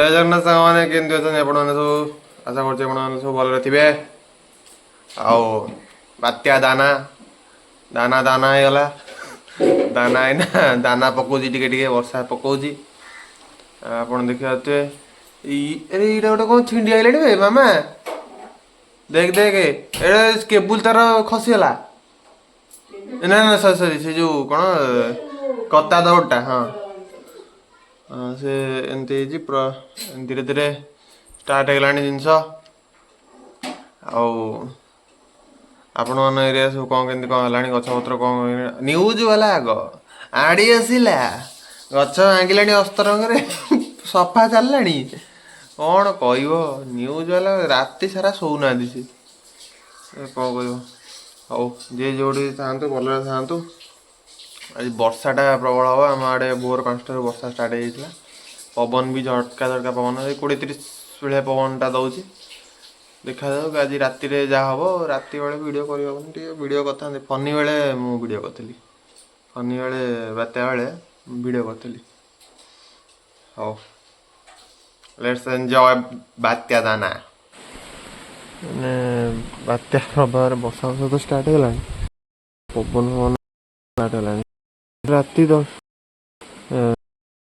ଜୟ ଜଗନ୍ନାଥ ସାଙ୍ଗମାନେ, କେମିତି ଅଛନ୍ତି ଆପଣମାନେ ସବୁ? ଆଶା କରୁଛି ଆପଣମାନେ ସବୁ ଭଲରେ ଥିବେ। ଆଉ ବାତ୍ୟା ଦାନା ଦାନା ଦାନା ହେଇଗଲା। ଦାନା ଏଇନା ଦାନା ପକଉଛି, ଟିକେ ଟିକେ ବର୍ଷା ପକଉଛି। ଆପଣ ଦେଖିପାରୁଥିବେ। ଏଇ ଆରେ, ଏଇଟା ଗୋଟେ କଣ ଛିଣ୍ଡି ଆଇଲାଣି ବେ। ମାମା, ଦେଖ ଦେଖ, ଏଇଟା କେବୁଲ ତାର ଖସିଗଲା। ନା ନା, ସରି ସରି, ସେ ଯୋଉ କଣ କତା ଦୌଡ଼ଟା। ହଁ ହଁ, ସେ ଏମିତି ହେଇଛି ପୁରା। ଧୀରେ ଧୀରେ ଷ୍ଟାର୍ଟ ହେଇଗଲାଣି ଜିନିଷ। ଆଉ ଆପଣମାନଙ୍କ ଏରିଆ ସବୁ କ'ଣ କେମିତି କ'ଣ ହେଲାଣି, ଗଛପତ୍ର କ'ଣ? ନ୍ୟୁଜ୍ ବାଲା ଆଗ ଆଡ଼ି ଆସିଲା, ଗଛ ଭାଙ୍ଗିଲାଣି ଅସ୍ତରଙ୍ଗରେ, ସଫା ଚାଲିଲାଣି। କ'ଣ କହିବ? ନ୍ୟୁଜ୍ ବାଲା ରାତି ସାରା ଶୋଉନାହାନ୍ତି ସେ। ଏ କ'ଣ କହିବ? ହଉ, ଯିଏ ଯେଉଁଠି ଥାଆନ୍ତୁ, ଭଲରେ ଥାଆନ୍ତୁ। ଆଜି ବର୍ଷାଟା ପ୍ରବଳ ହେବ। ଆମ ଆଡ଼େ ଭୋର 5ଟାରୁ ବର୍ଷା ଷ୍ଟାର୍ଟ ହେଇଯାଇଥିଲା। ପବନ ବି ଝଟକା ଝଟକା ପବନ, ଏଇ 20-30 ଭଳିଆ ପବନଟା ଦେଉଛି। ଦେଖାଯାଉ ଆଜି ରାତିରେ ଯାହା ହେବ। ରାତି ବେଳେ ଭିଡ଼ିଓ କରିହେବନି, ଟିକେ ଭିଡ଼ିଓ କରିଥାନ୍ତି। ଫନି ବେଳେ ମୁଁ ଭିଡ଼ିଓ କରିଥିଲି, ଫନି ବେଳେ, ବାତ୍ୟା ବେଳେ ଭିଡ଼ିଓ କରିଥିଲି। ହଉ, let's enjoy ବାତ୍ୟା ଦାନା। ମାନେ ବାତ୍ୟା ପ୍ରଭାବରେ ବର୍ଷା ବର୍ଷା ତ ଷ୍ଟାର୍ଟ ହେଇଗଲାଣି, ପବନ ଫବନ ଷ୍ଟାର୍ଟ ହେଲାଣି। ରାତି 10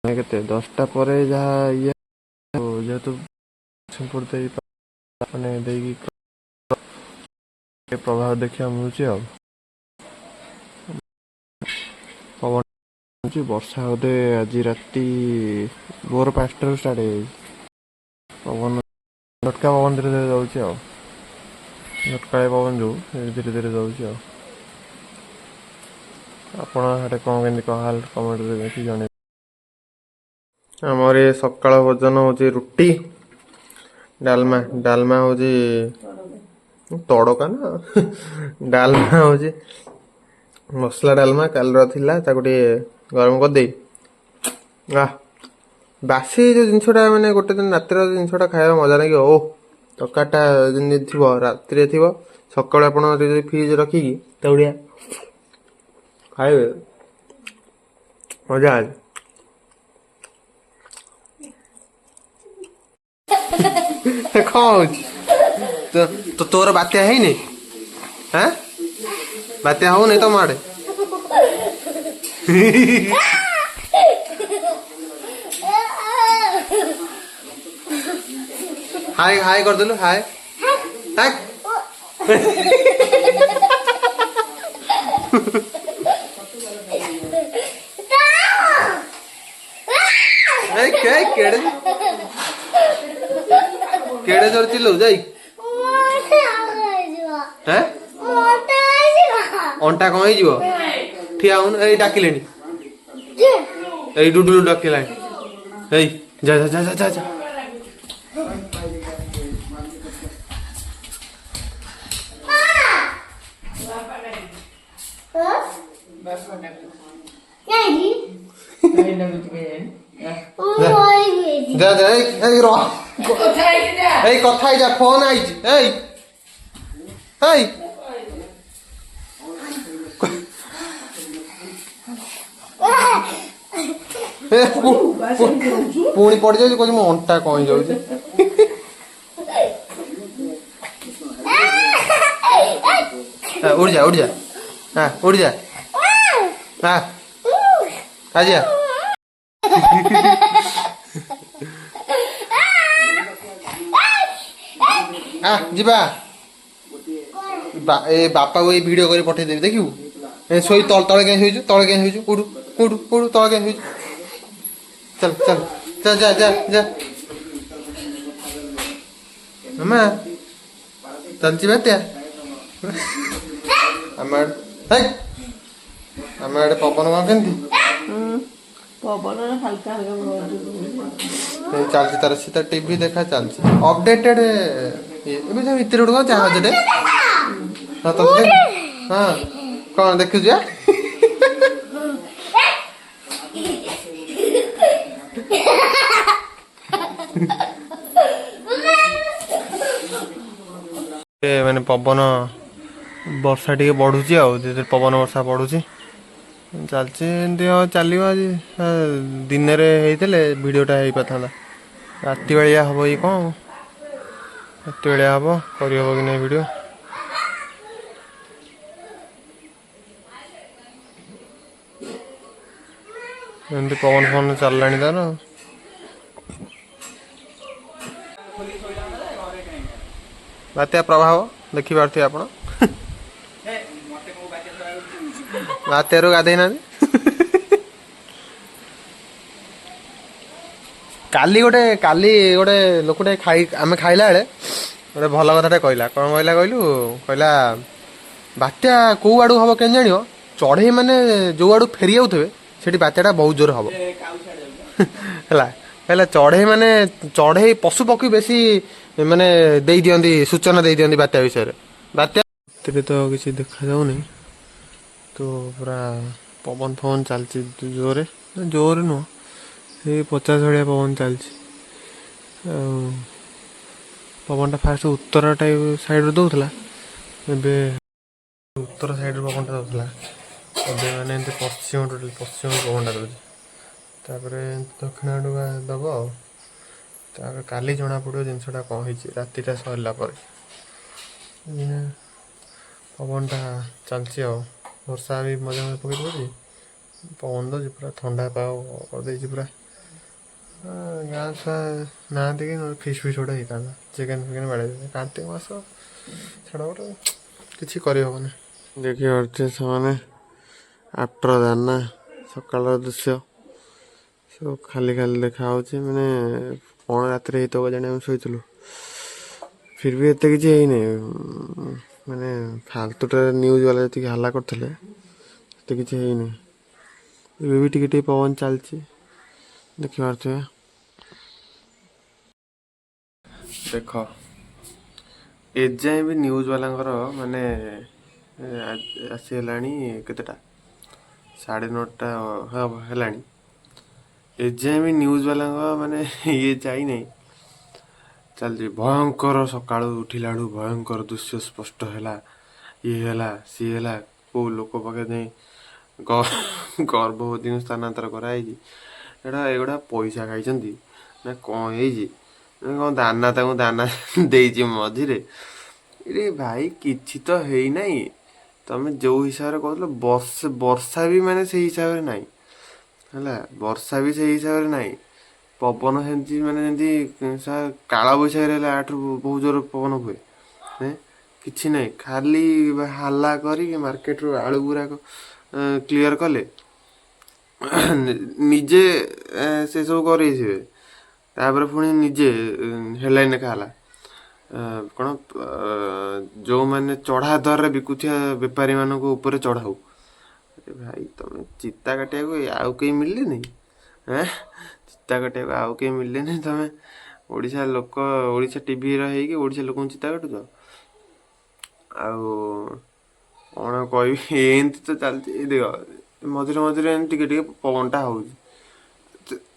କେତେ, 10ଟା ପରେ ଯାହା ଇଏ, ଯେହେତୁ ଦେଇ ମାନେ ଦେଇକି ପ୍ରଭାବ ଦେଖିବାକୁ ମିଳୁଛି। ଆଉ ପବନ ହଉଛି, ବର୍ଷା ବୋଧେ ଆଜି ରାତି ଭୋର 5ଟାରୁ ଷ୍ଟାର୍ଟ ହେଇଯାଇଛି। ପବନ, ଝଟକା ପବନ ଧୀରେ ଧୀରେ ଯାଉଛି। ଆଉ ଝଟକାଳିଆ ପବନ ଯୋଉ ସେ ଧୀରେ ଧୀରେ ଯାଉଛି। ଆଉ ଆପଣ ସେଟା କ'ଣ କେମିତି କ'ଣ ହାଲ, କମେଣ୍ଟରେ ଦେଖି ଜଣେଇବେ। ଆମର ଏ ସକାଳ ଭୋଜନ ହେଉଛି ରୁଟି ଡାଲମା। ଡାଲମା ହେଉଛି ତଡ଼କା ନା, ଡାଲମା ହେଉଛି ମସଲା ଡାଲମା, କାଲିର ଥିଲା, ତାକୁ ଟିକେ ଗରମ କରିଦେଇ। ବାସି ଯୋଉ ଜିନିଷଟା, ମାନେ ଗୋଟେ ଦିନ ରାତିର ଜିନିଷଟା ଖାଇବା ମଜା ଲାଗିବ। ଓ ତରକାରୀଟା ଯେମିତି ଥିବ, ରାତିରେ ଥିବ, ସକାଳୁ ଆପଣ ଯଦି ଫ୍ରିଜ୍ ରଖିକି ତାକୁ ଟିକେ ଖାଇବେ, ମଜା ଅଛି। କଣ ହଉଛି ତ ତୋର? ବାତ୍ୟା ହେଇନି? ହାଁ, ବାତ୍ୟା ହଉନି ତମ ଆଡେ? ହାଇ ହାଇ କରିଦେଲୁ, ହାଇ ହାଇ। ଏଇ କେ କେଡେ କେଡେ ଜୋର ଚିଲଉ ଯାଇ। ହେଁ, ଅଣ୍ଟା କଣ ହେଇଯିବ? ଠିଆ ହଉନୁ। ଏଇ ଡାକିଲେଣି, ଏଇ ଡୁଡୁଲୁ ଡାକିଲାଣି। ଏଇ ଯା ଯା ଯା ଯା ଯା। ଯା ଯା, ଏଇ ଏଇ ରହ, ଏଇ କଥା ହେଇଯା, ଫୋନ ଆଇଛି। ଏଇ ଏଇ ପୁଣି ପଡିଯାଉଛି, କହୁଛି ମୋ ଅଣ୍ଟା କଣ ହେଇଯାଉଛି। ଉଡ଼ିଯା ଉଡ଼ିଯା, ହଁ ଉଡ଼ିଯା, ହଁ ଆଜିଆ। ଆ ଯିବା। ଏ ବାପାକୁ ଏଇ ଭିଡ଼ିଓ କରି ପଠେଇଦେବି, ଦେଖିବୁ। ଏ ଶୋଇ, ତଳେ ତଳେ କାହିଁ ଶୋଇଛୁ? ତଳେ କାହିଁ ଶୋଇଛୁ? ଉଠୁ ଉଠୁ ଉଠୁ, ତଳେ କାହିଁ ଶୋଇଛୁ? ଚାଲ ଚାଲ, ଯା ଯା ଯା ଯା। ମାମା, ଚାଲିଛି ବାତ୍ୟା ଆମ ଆଡ଼େ। ଆମ ଆଡ଼େ ପବନ କଣ କେମିତି? ପବନ ହାଲକା ହାଲକା ଚାଲିଛି ତାର, ସେ ତାର ଟିଭି ଦେଖା ଚାଲିଛି, ଅପଡେଟେଡ୍। ଏବେ ସେ ଭିତରେ ଗୋଟେ କଣ ଜାହାଜଟେ। ହଁ ତ, ହଁ କଣ ଦେଖୁଛୁ? ମାନେ ପବନ ବର୍ଷା ଟିକେ ବଢୁଛି, ଆଉ ଧୀରେ ଧୀରେ ପବନ ବର୍ଷା ବଢୁଛି, ଚାଲିଛି ଏମିତି। ଆଉ ଚାଲିବ ଆଜି ଦିନରେ ହେଇଥିଲେ ଭିଡ଼ିଓଟା ହେଇପାରିଥାନ୍ତା। ରାତି ବେଳିଆ ହେବ କି କ'ଣ, ରାତି ବେଳିଆ ହେବ, କରିହେବ କି ନାହିଁ ଭିଡ଼ିଓ। ଏମିତି ପବନ ଫବନ ଚାଲିଲାଣି ତାର। ବାତ୍ୟା ପ୍ରଭାବ ଦେଖିପାରୁଥିବେ ଆପଣ। ବାତ୍ୟାରୁ ଗାଧେଇ ନାହାନ୍ତି। କାଲି ଗୋଟେ, କାଲି ଗୋଟେ ଲୋକଟେ ଖାଇ, ଆମେ ଖାଇଲା ବେଳେ ଗୋଟେ ଭଲ କଥାଟେ କହିଲା। କ'ଣ କହିଲା କହିଲୁ? କହିଲା ବାତ୍ୟା କେଉଁ ଆଡ଼ୁ ହବ କେମିତି ଜାଣିବ? ଚଢ଼େଇ ମାନେ ଯେଉଁ ଆଡ଼ୁ ଫେରି ଯାଉଥିବେ ସେଠି ବାତ୍ୟାଟା ବହୁତ ଜୋର ହବ। ହେଲା, କହିଲା ଚଢ଼େଇ ମାନେ, ଚଢ଼େଇ ପଶୁ ପକ୍ଷୀ ବେଶୀ ମାନେ ଦେଇ ଦିଅନ୍ତି ସୂଚନା, ଦେଇ ଦିଅନ୍ତି ବାତ୍ୟା ବିଷୟରେ। ବାତ୍ୟା ଏଥିରେ ତ କିଛି ଦେଖାଯାଉନି ତ, ପୁରା ପବନ ଫବନ ଚାଲିଛି ଜୋରେ। ଜୋରେ ନୁହଁ, ସେଇ 50 ଭଳିଆ ପବନ ଚାଲିଛି। ଆଉ ପବନଟା ଫାଷ୍ଟ ଉତ୍ତର ଟାଇପ୍ ସାଇଡ଼ରୁ ଦେଉଥିଲା, ଏବେ ଉତ୍ତର ସାଇଡ଼ରୁ ପବନଟା ଦେଉଥିଲା, ଏବେ ମାନେ ଏମିତି ପଶ୍ଚିମ, ଟୋଟାଲି ପଶ୍ଚିମ ପବନଟା ଦେଉଛି। ତାପରେ ଦକ୍ଷିଣ ଆଡ଼ୁ ଦେବ। ଆଉ ତାପରେ କାଲି ଜଣାପଡ଼ିବ ଜିନିଷଟା କ'ଣ ହେଇଛି, ରାତିଟା ସରିଲା ପରେ। ଏଇନା ପବନଟା ଚାଲିଛି ଆଉ ବର୍ଷା ବି ମଝିରେ ମଝିରେ ପକେଇ ଦେଉଛି, ପବନ ଦେଉଛି, ପୁରା ଥଣ୍ଡା ପାଗ କରିଦେଇଛି ପୁରା। ଗାଁ ଛୁଆ ନାହାନ୍ତି କି, ନହେଲେ ଫିଷ୍ଟ ଫିଷ୍ଟ ଗୋଟେ ହେଇଥାନ୍ତା, ଚିକେନ୍ ଫିକେନ୍ ବାଡ଼େଇ। କାର୍ତ୍ତିକ ମାସ ଛାଡ଼, ଗୋଟେ କିଛି କରିହେବନି। ଦେଖିପାରୁଥିବେ ସେମାନେ ଆଫ୍ଟର ଦାନା ସକାଳର ଦୃଶ୍ୟ ସବୁ ଖାଲି ଖାଲି ଦେଖାହେଉଛି। ମାନେ କ'ଣ ରାତିରେ ହେଇଥିବ ଜାଣି, ଆମେ ଶୋଇଥିଲୁ, ଫିର୍ ବି ଏତେ କିଛି ହେଇନି। ମାନେ ଫାଲତୁଟାରେ ନ୍ୟୁଜ୍ ବାଲା ଯେତିକି ହାଲା କରିଥିଲେ ସେତେ କିଛି ହେଇନି। ଏବେ ବି ଟିକେ ଟିକେ ପବନ ଚାଲିଛି, ଦେଖିପାରୁଥିବେ। ଦେଖ, ଏଯାଏଁ ବି ନ୍ୟୁଜ୍ ବାଲାଙ୍କର ମାନେ ଆସି ହେଲାଣି କେତେଟା, 9:30 ହେଲାଣି, ଏଯାଏଁ ବି ନ୍ୟୁଜ୍ ବାଲାଙ୍କ ମାନେ ଇଏ ଯାଇନାହିଁ, ଚାଲିଛି। ଭୟଙ୍କର ସକାଳୁ ଉଠିଲା ବେଳୁ ଭୟଙ୍କର ଦୃଶ୍ୟ ସ୍ପଷ୍ଟ ହେଲା, ଇଏ ହେଲା, ସିଏ ହେଲା, କେଉଁ ଲୋକ ପାଖରେ ଯାଇ ଗର୍ଭବତୀଙ୍କୁ ସ୍ଥାନାନ୍ତର କରାହେଇଛି। ଏଇଟା ଏଗୁଡ଼ା ପଇସା ଖାଇଛନ୍ତି ନା କ'ଣ ହେଇଛି ନା କ'ଣ? ଦାନା ତାଙ୍କୁ ଦାନା ଦେଇଛି ମଝିରେ। ଏରେ ଭାଇ, କିଛି ତ ହେଇନାହିଁ। ତମେ ଯେଉଁ ହିସାବରେ କହୁଥିଲ, ବର୍ଷା ବର୍ଷା ବି ମାନେ ସେଇ ହିସାବରେ ନାହିଁ। ହେଲା, ବର୍ଷା ବି ସେଇ ହିସାବରେ ନାହିଁ। ପବନ ସେମିତି ମାନେ ଯେମିତି କାଳବୈଶାଖୀରେ ହେଲେ ଆଠରୁ ବହୁତ ଜୋର ପବନ ହୁଏ, କିଛି ନାହିଁ। ଖାଲି ହାଲା କରିକି ମାର୍କେଟରୁ ଆଳୁ ଗୁଡ଼ାକ କ୍ଲିଅର କଲେ ନିଜେ, ସେସବୁ କରେଇଥିବେ। ତାପରେ ପୁଣି ନିଜେ ହେଡ଼ଲାଇନ୍ ଲେଖା ହେଲା କ'ଣ, ଯେଉଁମାନେ ଚଢ଼ା ଦରରେ ବିକୁଥିବା ବେପାରୀମାନଙ୍କ ଉପରେ ଚଢ଼ାଉ। ଆରେ ଭାଇ, ତମେ ଚିତା କାଟିବାକୁ ଆଉ କେହି ମିଳିଲେନି? ଏଁ, ଚିତା କାଟିବାକୁ ଆଉ କେହି ମିଳିଲେନି? ତମେ ଓଡ଼ିଶା ଲୋକ, ଓଡ଼ିଶା ଟିଭିର ହେଇକି ଓଡ଼ିଶା ଲୋକଙ୍କୁ ଚିତା କାଟୁଛ? ଆଉ କ'ଣ କହିବି, ଏମିତି ତ ଚାଲିଛି। ଦେଖ, ମଝିରେ ମଝିରେ ଏମିତି ଟିକେ ଟିକେ ପବନଟା ହେଉଛି,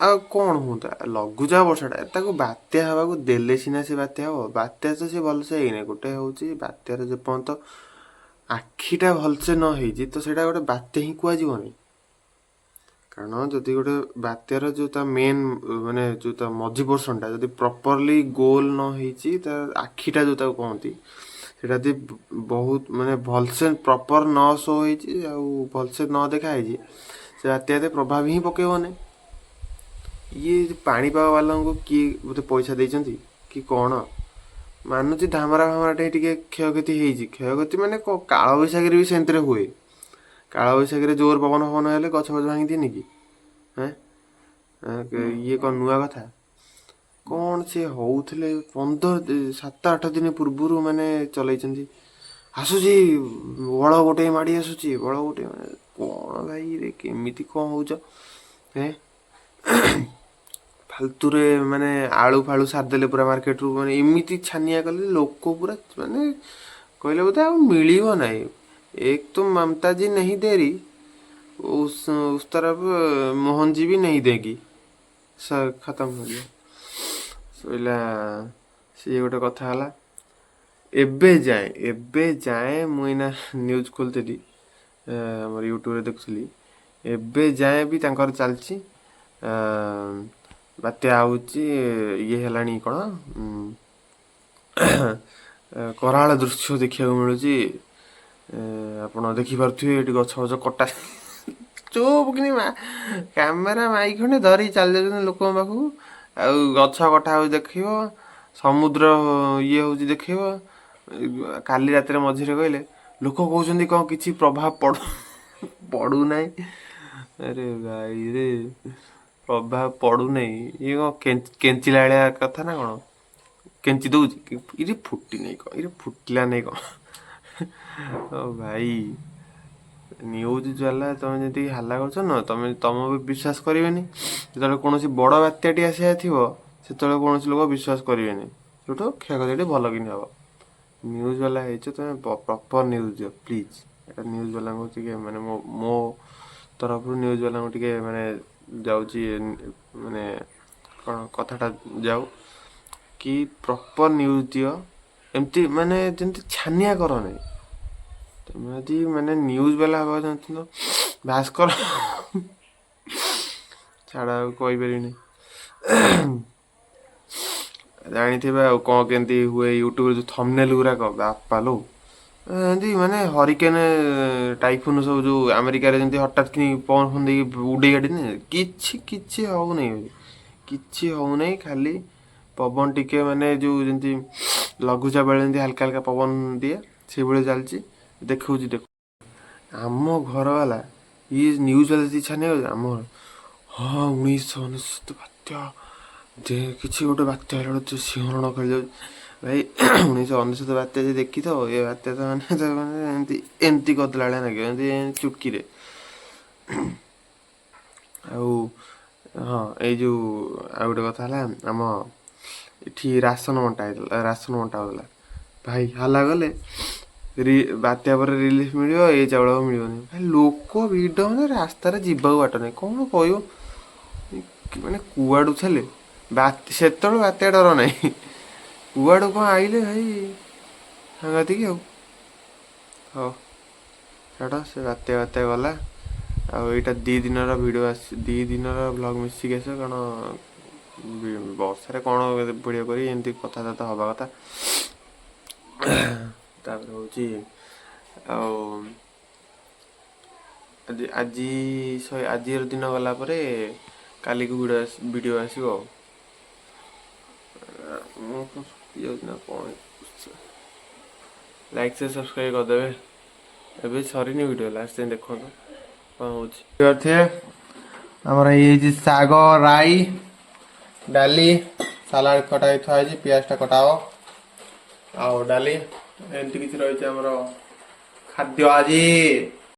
ଆଉ କ'ଣ ହୁଅନ୍ତା? ଲଘୁଚାପ ବର୍ଷାଟା ତାକୁ ବାତ୍ୟା ହେବାକୁ ଦେଲେ ସିନା ସେ ବାତ୍ୟା ହେବ। ବାତ୍ୟା ତ ସେ ଭଲସେ ହେଇନି। ଗୋଟେ ହେଉଛି ବାତ୍ୟାର ଯେପର୍ଯ୍ୟନ୍ତ ଆଖିଟା ଭଲସେ ନ ହେଇଛି ତ ସେଇଟା ଗୋଟେ ବାତ୍ୟା ହିଁ କୁହାଯିବନି। କାରଣ ଯଦି ଗୋଟେ ବାତ୍ୟାର ଯେଉଁ ତା ମେନ୍ ମାନେ ଯେଉଁ ତା ମଝି ପୋର୍ସନଟା ଯଦି ପ୍ରପରଲି ଗୋଲ ନ ହେଇଛି, ତା ଆଖିଟା ଯେଉଁ ତାକୁ କହନ୍ତି, ସେଇଟା ଯଦି ବହୁତ ମାନେ ଭଲସେ ପ୍ରପର ନ ଶୋ ହେଇଛି ଆଉ ଭଲସେ ନ ଦେଖା ହେଇଛି, ସେ ବାତ୍ୟା ଏତେ ପ୍ରଭାବ ହିଁ ପକେଇବନି। ଇଏ ପାଣିପାଗ ବାଲାଙ୍କୁ କିଏ ବୋଧେ ପଇସା ଦେଇଛନ୍ତି କି କ'ଣ? ମାନୁଛି ଧାମରା ଫାମରା ଟିକେ ଟିକେ କ୍ଷୟକ୍ଷତି ହେଇଛି। କ୍ଷୟକ୍ଷତି ମାନେ କାଳବୈଶାଖୀରେ ବି ସେମିତିରେ ହୁଏ। କାଳବୈଶାଖୀରେ ଜୋର ପବନ ଫବନ ହେଲେ ଗଛ ଫଛ ଭାଙ୍ଗି ଦିଏନି କି? ଏଁ, ଇଏ କ'ଣ ନୂଆ କଥା? କ'ଣ ସେ ହଉଥିଲେ 15, 7-8 ଦିନ ପୂର୍ବରୁ ମାନେ ଚଲେଇଛନ୍ତି, ଆସୁଛି ବଳ ଗୋଟେ ମାଡ଼ି ଆସୁଛି, ବଳ ଗୋଟେ। ମାନେ କ'ଣ ଭାଇ ରେ, କେମିତି କ'ଣ ହଉଛ? ଏଁ, ଫାଲତୁରେ ମାନେ ଆଳୁ ଫାଳୁ ସାରିଦେଲେ ପୁରା ମାର୍କେଟରୁ। ମାନେ ଏମିତି ଛାନିଆ କଲେ ଲୋକ ପୁରା, ମାନେ କହିଲେ ବୋଧେ ଆଉ ମିଳିବ ନାହିଁ। एक तो ममता जी नहीं दे रही, उस तरफ मोहन जी भी नहीं देगी, सर खत्म हो गया, ସଇଲା। ସିଏ ଗୋଟେ କଥା ହେଲା। ଏବେ ଯାଏଁ ମୁଁ ଏଇନା ନ୍ୟୁଜ୍ ଖୋଲିଥିଲି, ଆମର ୟୁଟ୍ୟୁବରେ ଦେଖୁଥିଲି, ଏବେ ଯାଏଁ ବି ତାଙ୍କର ଚାଲିଛି। ବାତ୍ୟା ଆଉଛି, ଇଏ ହେଲାଣି କ'ଣ, କରାଳ ଦୃଶ୍ୟ ଦେଖିବାକୁ ମିଳୁଛି। ଆପଣ ଦେଖିପାରୁଥିବେ, ଏଠି ଗଛ ଫଛ କଟା। ଚୁପ୍ କିନି କ୍ୟାମେରା ମାଇକ୍ ଖଣ୍ଡେ ଧରି ଚାଲି ଯାଉଛନ୍ତି ଲୋକଙ୍କ ପାଖକୁ। ଆଉ ଗଛ କଟା ହେଉଛି ଦେଖିବ, ସମୁଦ୍ର ଇଏ ହେଉଛି ଦେଖିବ। କାଲି ରାତିରେ ମଝିରେ କହିଲେ, ଲୋକ କହୁଛନ୍ତି କ'ଣ କିଛି ପ୍ରଭାବ ପଡ଼ୁନାହିଁ। ଆରେ ଭାଇ ରେ, ପ୍ରଭାବ ପଡ଼ୁନାହିଁ, ଇଏ କ'ଣ କେଞ୍ଚିଲା ଭଳିଆ କଥା ନା କ'ଣ? କେଞ୍ଚି ଦଉଛି, ଇରେ ଫୁଟି ନାହିଁ କ'ଣ, ଇରେ ଫୁଟିଲା ନାହିଁ କ'ଣ? ଓ ଭାଇ, ନ୍ୟୁଜ୍ ବାଲା ତମେ ଯେତିକି ହାଲା କରୁଛ ନା, ତମେ ତମ ବି ବିଶ୍ୱାସ କରିବେନି। ଯେତେବେଳେ କୌଣସି ବଡ଼ ବାତ୍ୟାଟି ଆସିବାର ଥିବ, ସେତେବେଳେ କୌଣସି ଲୋକ ବିଶ୍ୱାସ କରିବେନି। ସେଇଠୁ କ୍ଷୟକ୍ଷତିଟି ଭଲ କିନି ହବ। ନ୍ୟୁଜ୍ ବାଲା ହେଇଛ ତମେ, ପ୍ରପର୍ ନ୍ୟୁଜ୍ ଦିଅ ପ୍ଲିଜ୍। ଏଇଟା ନ୍ୟୁଜ୍ ବାଲାଙ୍କୁ ଟିକେ ମାନେ ମୋ ମୋ ତରଫରୁ ନ୍ୟୁଜ୍ ବାଲାଙ୍କୁ ଟିକେ ମାନେ ଯାଉଛି, ମାନେ କ'ଣ କଥାଟା ଯାଉ କି ପ୍ରପର୍ ନ୍ୟୁଜ୍ ଦିଅ। ଏମିତି ମାନେ ଯେମିତି ଛାନିଆ କରନି। ତମେ ଯଦି ମାନେ ନ୍ୟୁଜ୍ ବାଲା ହେବାକୁ ଚାହୁଁଛ, ଭାସ୍କର ଛାଡ଼, ଆଉ କହିପାରିବିନି। ଜାଣିଥିବେ ଆଉ କ'ଣ କେମିତି ହୁଏ। ୟୁଟ୍ୟୁବରେ ଯେଉଁ ଥମ୍ବନେଲ୍ ଗୁରାକ, ବାପା ଲୋ, ଏମିତି ମାନେ ହରିକେନ୍, ଟାଇଫୁନ୍ ସବୁ ଯେଉଁ ଆମେରିକାରେ ଯେମିତି ହଠାତ୍ କିନି ପବନ ଫବନ ଦେଇକି ଉଡ଼େଇ ଗାଡ଼ି, କିଛି କିଛି ହଉନାହିଁ, କିଛି ହଉନାହିଁ। ଖାଲି ପବନ ଟିକେ ମାନେ ଯେଉଁ ଯେମିତି ଲଘୁଚାପ ବେଳେ ଯେମିତି ହାଲକା ହାଲକା ପବନ ଦିଏ, ସେଇଭଳି ଚାଲିଛି। ଦେଖଉଛି ଦେଖ, ଆମ ଘର ବାଲା ଇଏ ନ୍ୟୁଜ୍ ବାଲା ଯଦି ଛାନିଆ, ଆମ ଘର ହଁ 1999 ବାତ୍ୟା ଯେ କିଛି ଗୋଟେ ବାତ୍ୟା ହେଲା ବେଳକୁ ଶିହରଣ ଖେଳିଯାଉଛି। ଭାଇ, 1999 ବାତ୍ୟା ଯଦି ଦେଖିଥିବ, ଏ ବାତ୍ୟା ତ ମାନେ ତ ମାନେ ଏମିତି ଏମିତି କରିଦେଲା ଭଳିଆ ଲାଗିବ, ଏମିତି ଚୁଟକିରେ। ଆଉ ହଁ, ଏଇ ଯେଉଁ ଆଉ ଗୋଟେ କଥା ହେଲା, ଆମ ଏଠି ରାସନ ବଣ୍ଟା ହେଇଥିଲା, ରାସନ ବଣ୍ଟା ହେଉଥିଲା। ଭାଇ, ହାଲା ଗଲେ ବାତ୍ୟା ପରେ ରିଲିଫ୍ ମିଳିବ, ଏ ଚାଉଳ ଆଉ ମିଳିବନି। ଭାଇ, ଲୋକ ଭିଡ଼, ମାନେ ରାସ୍ତାରେ ଯିବାକୁ ବାଟ ନାହିଁ। କ'ଣ କହିବ ମାନେ, କୁଆଡ଼ୁ ଥିଲେ ସେତେବେଳେ ବାତ୍ୟା ଡର ନାହିଁ, କୁଆଡ଼ୁ କ'ଣ ଆଇଲେ ଭାଇ, ସାଂଘାତିକ। ଆଉ ହଉ ଛାଡ଼, ସେ ବାତ୍ୟା ବାତ୍ୟା ଗଲା। ଆଉ ଏଇଟା 2 ଦିନର ଭିଡ଼ିଓ ଆସି, 2 ଦିନର ବ୍ଲଗ୍ ମିଶିକି ଆସିବ, କାରଣ ବର୍ଷାରେ କ'ଣ ଭିଡ଼ିଓ କରି ଏମିତି କଥାବାର୍ତ୍ତା ହେବା କଥା। ତାପରେ ହେଉଛି ଆଉ ଆଜି ଆଜି ଆଜିର ଦିନ ଗଲା ପରେ କାଲିକୁ ଭିଡ଼ିଓ ଆସିବ। ଆଉ ମୁଁ କ'ଣ ଶୁଖି ଯାଉଛି ନା କ'ଣ? ଲାଇକ୍, ସେୟାର, ସବସ୍କ୍ରାଇବ୍ କରିଦେବେ। ଏବେ ସରିନି ଭିଡ଼ିଓ, ଲାଷ୍ଟ ଯାଏଁ ଦେଖନ୍ତୁ କ'ଣ ହେଉଛି। ଆମର ହେଇଯାଇଛି ଶାଗ ରାଇ, ଡାଲି, ସାଲାଡ଼ କଟା ହେଇ ଥୁଆ ହେଇଛି, ପିଆଜଟା କଟା ହବ ଆଉ ଡାଲି, ଏମିତି କିଛି ରହିଛି ଆମର ଖାଦ୍ୟ ଆଜି।